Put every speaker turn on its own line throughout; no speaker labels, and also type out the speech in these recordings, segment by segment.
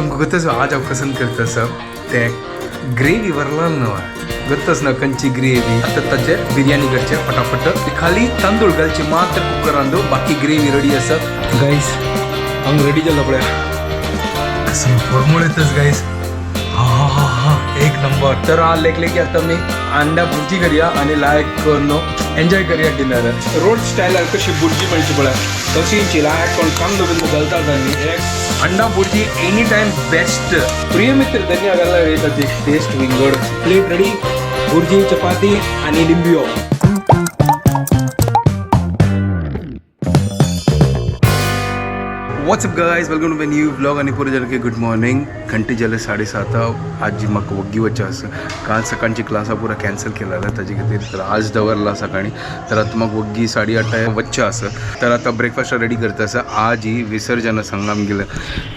तुमकां गतच आज हांव पसंत करता सर ते ग्रेवी वरलाल न्हय गतच ना कंची ग्रेवी. आता ताचे बिर्याणी करचे फटाफट. खाली तांदूळ घालचे मात्र कुकरान, बाकी ग्रेवी रेडी आसा. गाईस हांग रेडी जालो पळया, कसं फॉर्मूल येतच गाईस. हा हा हा हा, एक नंबर. तर हा लेखले की आता मी अंडा भुर्जी करूया आणि लायक करून एन्जॉय करूया डिनर. रोड स्टायलार कशी भुर्जी मेळची पळय तशीची लायक कोण कांदो बिंदो घालतात आनी एक अंडा भुर्जी एनी टायम बेस्ट. प्रिय मित्र धन्य घालला ताची टेस्ट विंगड. प्लेट रेडी, भुर्जी चपाती आणि लिंबियो. What's up guys, welcome to my new vlog. आणि पुरे जाले गुड मॉर्निंग. घंटे जाले 7:30. आज म्हाका वग्गी वच्चें आसा. काल सकाळची क्लासा पुरा कॅन्सल केलेला ताजे खातीर, तर आज दवरला सकाळी. तर आता म्हाका वग्गी 8:30 वच्चें आसा. तर आता ब्रेकफास्ट रेडी करता आसा. आज ही विसर्जन आसा हांगा आमगेलें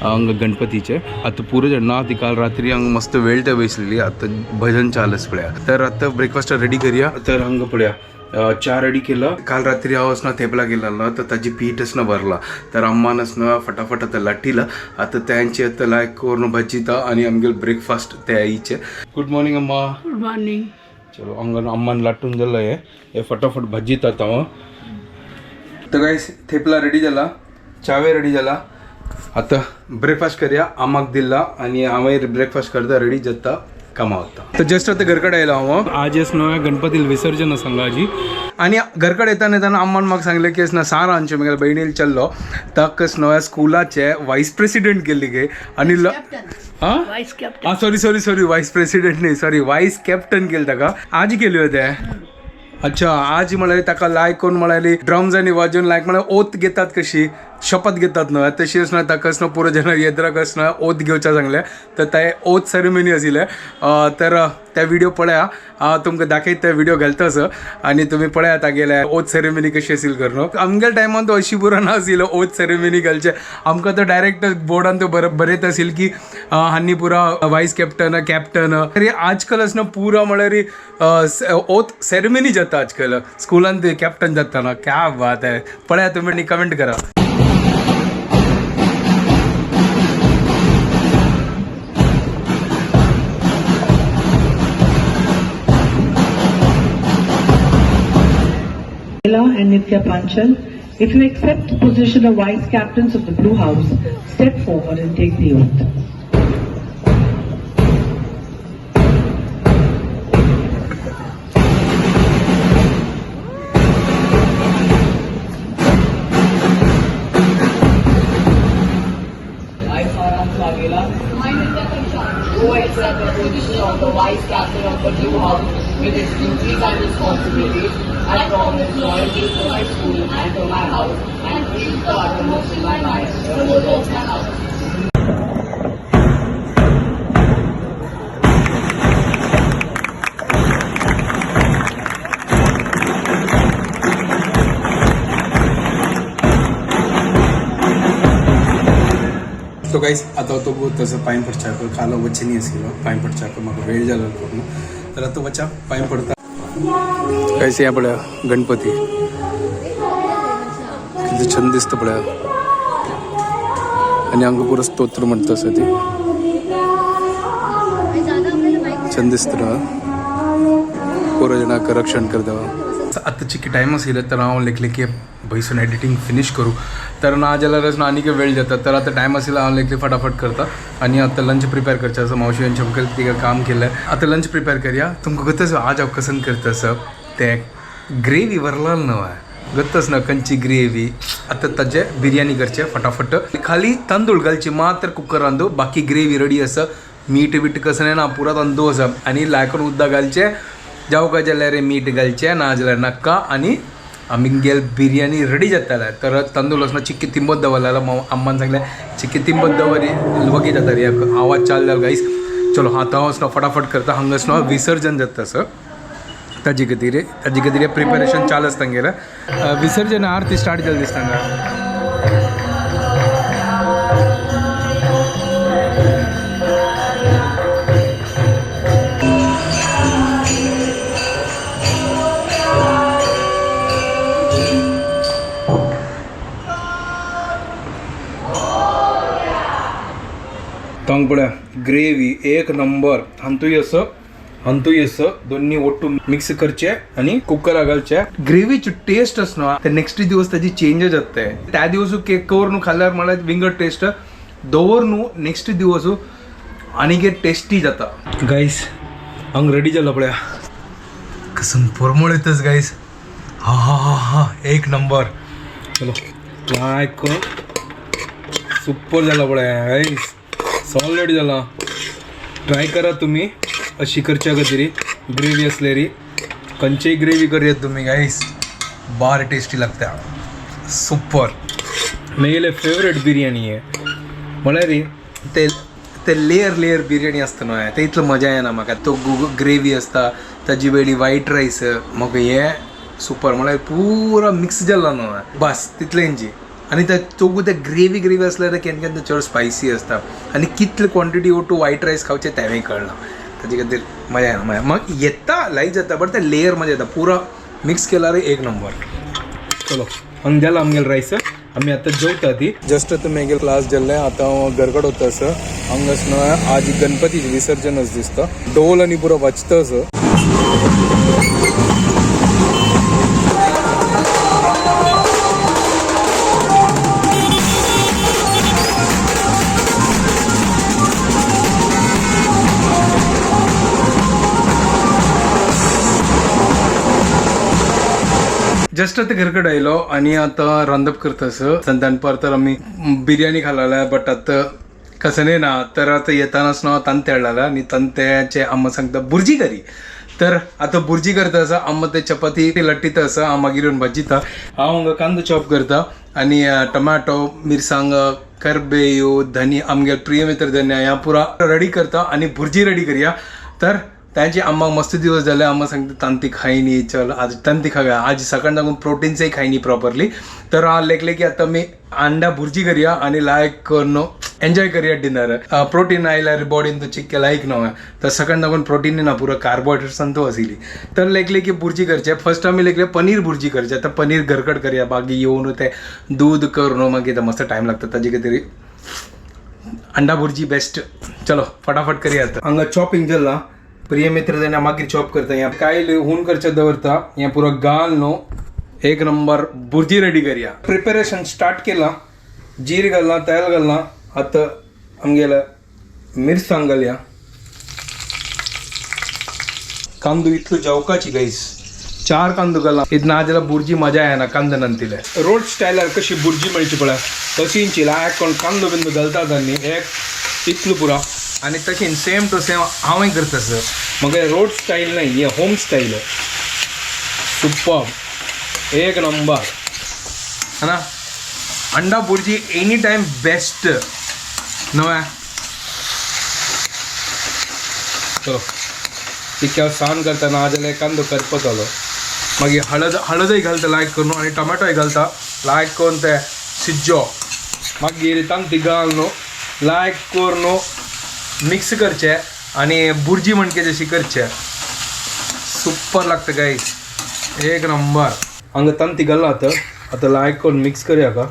हांगा गणपतीचें. आतां पुरो जाण ना ती काल रात्री हांगा मस्त वेळ ते बसलेली. आतां भजन चालू पळया. तर आतां ब्रेकफास्ट रेडी करया. तर हांगा पळया च्या रेडी केलं. काल रात्री हांव ना थेपला गेलेलो, तर ताजी पीठच ना भरला. तर अम्मानच ना फटाफट आता लाटीला. आता त्यांचे आता लायक करून भजिता आणि आमगेल ब्रेकफास्ट ते आईचे. गुड मॉर्निंग अम्मा.
Good morning.
चलो अंगण अम्मान लाटून झालं हे हे फटाफट भजिता आता. तर काय थेपला रेडी झाला, चावे रेडी झाला. आता ब्रेकफास्ट करूया. आमाक दिला आणि हांवें ब्रेकफास्ट करता रेडी जाता कामा होता. तर जस्ट आता घरकडे आयलो हांव. आज न्हय गणपती विसर्जन आसा हांगा. आणि घरकडे येताना येताना अम्मान म्हाका सांगलें की ना सारा आमचे म्हगेल्या भयणील चल्लो ताकच नव्या स्कुलाचे वायस प्रेसिडेंट केल्ली गे आणि हां
वाईस कॅप्टन.
हा, sorry sorry sorry, vice president नाही, सॉरी, वायस कॅप्टन केलं ताका आज केली होते. अच्छा, आज म्हळ्यार ताका लायक करून म्हळ्यार ड्रम्स आनी वाजोवन लायक म्हळ्यार ओत घेतात कशी शपथ घेतात न्हय तशीच ना ताकाच न्हय पुरो जण येद्राकच न्हय ओत घेवच्या सांगलें. तर ते ओत सेरेमनी आशिल्लें. तर त्या व्हिडिओ पळया, हांव तुमकां दाखयत ते व्हिडिओ घालता असो आनी तुमी पळया तागेले ओत सेरेमनी कशी आशिल्ली करून. आमगेल्या टायमान तो अशी पुरो नाशिल्लो ओत सेरेमनी घालचे. आमकां तो डायरेक्ट बोर्डान तो बरयत आशिल्लो की हांनी पुरा वायस कॅप्टन कॅप्टन. तरी आजकाल ना पुरा म्हळ्यार ओत सेरेमनी जाता आजकाल स्कुलान ते कॅप्टन जाता ना. क्या बात आहे. पळया तुमी कमेंट करा.
Leela and Nitya Panchal, if you accept the position of Vice Captains of the Blue House, step forward and take the oath.
I, Farhan Vaghela, who accept the position of the Vice Captain of the Blue House with its duties and responsibilities, I promise loyalty to my school and to my house and keep the uttermost in my mind the motto of my house.
तो guys आता तो तसं पांय पडच्या काल वच्चे न्ही आशिल्लो पांय पडच्याक म्हाका वेळ जालो पूर्ण. तर आतां वच्या पांय पडता. गाईस या पळया गणपती किती छंद दिसता पळया. आणि हांगा पुरो स्तोत्र म्हणटा आसा ती छंद दिसता ना. पुरो जणांक रक्षण करता. आतां चिकी टायम आशिल्लो तर हांव लेखलें की बैसून एडिटींग फिनीश करूं. तर ना जाल्यारच ना आनीक वेळ जाता. तर आतां टायम आशिल्लो हांव लेखलें फटाफट करता आनी आतां लंच प्रिपेर करचें आसा. मावशी यांच्या मुखार तिका काम केलें. आतां लंच प्रिपेर करया. तुमकां गतच आज हांव पसंत करता सर ते ग्रेवी वरलाल न्हय गतच ना कंची ग्रेवी. आतां ताचे बिर्याणी करचे फटाफट. खाली तांदूळ घालचे मात्र कुकरान, बाकी ग्रेवी रेडी आसा. मीठ बीठ कसं ना पुरा तांदूळ आसा आनी लायकून उदक घालचें जावं काय जाल्यार मीठ घालचें ना जाल्यार नाका आनी आमगेल बिर्याणी रेडी जाताले. तर तांदूळ आसना चिक्की तिंबत दवरलेलो. अम्मान सांगलें चिक्की तिंबत दवर वगी जाता रे. आवाज चालू जालो गाईस. चलो आतां हांव वचना फटाफट करता. हांगा आसना विसर्जन जाता सर ताजी खातीर, ताजी खातीर प्रिपेरेशन चालू आसता तांगेलें. विसर्जन आरती स्टार्ट जाली दिसता हांगा. हांगा पळय ग्रेवी एक नंबर. हातूंय असो हातूंय असो दोन्ही ओट्टू मिक्स करचे आणि कुकरा घालचे. ग्रेव्हीची टेस्ट असणार ते नेक्स्ट दिवस त्याची चेंज जाते. त्या दिवस केक कवर खाल्ल्यावर मला विंगड टेस्ट दवर नेक्स्ट दिवस आणि टेस्टी जाता. गाईस हांग रेडी जालो पळया, कसं परमळ येतच गाईस. हा हा हा हा एक नंबर. चलो लायक सुपर झाला पळया गाईस, सॉलिड झाला. ट्राय करा तुम्ही अशी करच्या खातीर ग्रेवी असलेली खंयचीय ग्रेवी करूयात तुम्ही गाईस, बार टेस्टी लागता सुपर. मेगेले फेवरेट बिर्याणी आहे म्हळ्यार ते ते लेयर लेयर बिर्याणी आसता न्हय ते इतलो मजा येना म्हाका. तो ग्रेवी आसता ताजी वेळी वायट रायस म्हाका हे सुपर म्हळ्यार पुरो मिक्स जाल्लो न्हय बस तितलेंची. आनी ते चोगू ते ग्रेवी ग्रेवी आसल्यार केन्ना केन्ना चड स्पायसी आसता आनी कितले क्वॉन्टिटी ओटू वायट रायस खावचें तेंवूय कळना. ताजे खातीर मजा येना. मजा म्हाका येता लायक जाता बट ते लेयर मजा येता पुरो मिक्स केल्यार एक नंबर. चलो हांगा जाला आमगेलो रायस, आमी आतां जेवता ती. जस्ट आतां मागीर क्लास जाल्लें, आतां हांव घरकड वता आसा. हांगा न्हय आज गणपतीचें विसर्जन अशें दिसता, डोल आनी पुरो वाजता असो. जस्ट आतां घरकड आयलो आनी आतां रांदप करता आसा. दनपार तर आमी बिर्याणी खाल्लेले बट आतां कसं ना तर आतां येतानाच न्हू तांतें हाडलेलें आनी तांत्याचें आम्मा सांगता बुर्जी करी. तर आतां बुर्जी करता आसा. आम्मा ते चपाती लट्टीता आसा, हांव मागीर येवन भाजीता. हांव हांगा कांदो चॉप करता आनी टमाटो मिरसांग करबेव धनी आमगे प्रिय मित्र धनिया ह्या पुरा रेडी करता आनी भुर्जी रेडी करया. तर तांची आम्मा मस्त दिवस जाले आम्मा सांगता तांती खायनी, चल आज तांती खाव्या. आज सकाळ साकून प्रोटीन्सय खायनी प्रॉपरली. तर हांव लेखले की आतां आमी अंडा भुर्जी करया आनी लायक करून एन्जॉय करया डिनर. प्रोटीन आयल्यार बॉडीन तो चिक्के लायक न्हय तर सकाळ साकून प्रोटीन ना पुरो कार्बोहायड्रेट्सान तो आशिल्ली. तर लेखले की भुर्जी करचे. फर्स्ट आमी लेखले पनीर भुर्जी करचे. आतां पनीर घरकड करया, मागीर येवन ते दूद करून मागीर मस्त टायम लागता. ताजे खातीर अंडा भुर्जी बेस्ट. चलो फटाफट करया. आतां हांगा चॉपिंग जालां, प्रिय मित्र जाल्यार मागीर चॉप करता. ह्या कायल हून करचें दवरता, हें पुरो घाल न्हू एक नंबर भुर्जी रेडी करया. प्रिपेरेशन स्टार्ट केलां, जीर घाललां, तेल घाललां. आतां आमगेलें मिरसांग घालया. कांदो इतलो जेवकाची गाईस, 4 कांदो घाला. इतना नाजाल्यार भुर्जी मजा येना कांदो नंतिले. रोड स्टायलार कशी भुर्जी मेळची पळय तशींची लायक कोण कांदो बिंदो घालतात आनी एक इतलो पुरो. आनी तशीन सेम टू सेम हांवूय करता सर. म्हाका रोड स्टायल न्हय, हे होम स्टायल सुपर एक नंबर है ना. अंडा भुर्जी एनी टायम बेस्ट न्हय. चलो तितक्या सान करता नाजाल्यार कांदो करपतलो. मागीर हळद हळदय घालता लायक करून आनी टोमॅटोय घालता लायक करून ते शिज्जो. मागीर तांती घाल न्हू लायक करून मिक्स करचे आनी भुर्जी म्हणके जशी करचे सुपर लागता गाईस एक नंबर. हांगा तांती घालला आतां, आतां लायक करून मिक्स करया का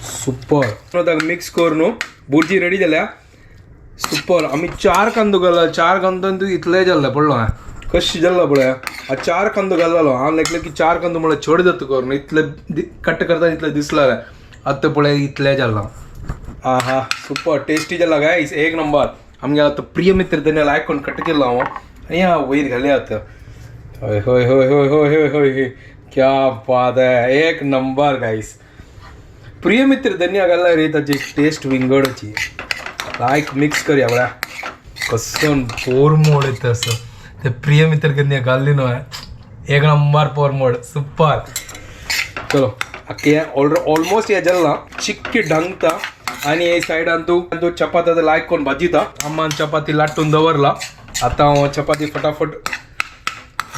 सुपर. आतां मिक्स करून भुर्जी रेडी जाल्या सुपर. आमी 4 कांदो घाला, 4 कांदो तूं इतले जाल्ले पडलो हांवें कशी जाल्लो पळय. 4 कांदो घाललो हांव लेखलें की 4 कांदो म्हळ्यार चड जाता करून इतले कट करता इतले दिसलें आतां पळय इतले जाल्लो. आ हा सुपर टेस्टी जाला गायस एक नंबर. आमगे आतां प्रिय मित्र तेणे लायक करून कट केलो हांव आनी हा वयर घालया आतां. हय हय हय हय हय हय हय क्या बात है एक नंबर गायस. प्रिय मित्र धनिया घालला रे ताची टेस्ट विंगडची. लायक मिक्स करया पळया कसो पोरमोड येता असो ते प्रिय मित्र धनिया घालली न्हय एक नंबर पोरमोड सुपर. चलो आख्खे ऑलमोस्ट हे जाल्ला चिक्की ढंगता आनी हे सायडान तूं तूं चपाती आतां लायक करून भाजीता. अम्मान चपाती लाटून दवरला, आतां हांव चपाती फटाफट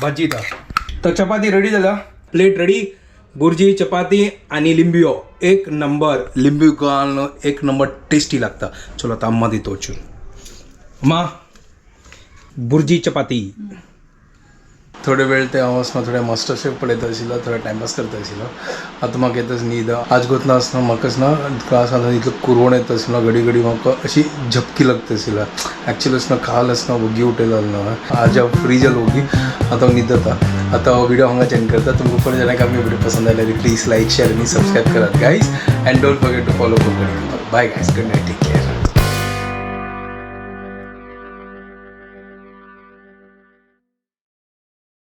भाजीता. तर चपाती रेडी जाल्या, प्लेट रेडी, भुर्जी चपाती आनी लिंबियो एक नंबर. लिंबू घालून एक नंबर टेस्टी लागता. चलो आतां अम्मा दिता वचून. अम्मा भुर्जी चपाती. थोडे वेळ ते हांव आसना थोडे मास्टर शेफ पळयता आशिल्लो, थोडे टायमपास करता आशिल्लो. आतां म्हाका येताच न्हीद. आज गोतना आसतना म्हाका ना क्लास आसतना इतलो कुरवण येता आशिल्लो, घडी घडी म्हाका अशी झपकी लागता आशिल्ला. एक्चुअली आसतना काल आसतना वोगी उठयलो ना, आज हांव फ्री जालो वोगी, आतां हांव न्हिदता. आतां हो व्हिडिओ हांगा चेंज करता. तुमकां परत जाल्यार आमगे व्हिडिओ पसंद आयल्यार प्लीज लायक, शेअर आनी सबस्क्रायब करात guys, and don't forget to follow Konkani. Bye guys, good night, take care.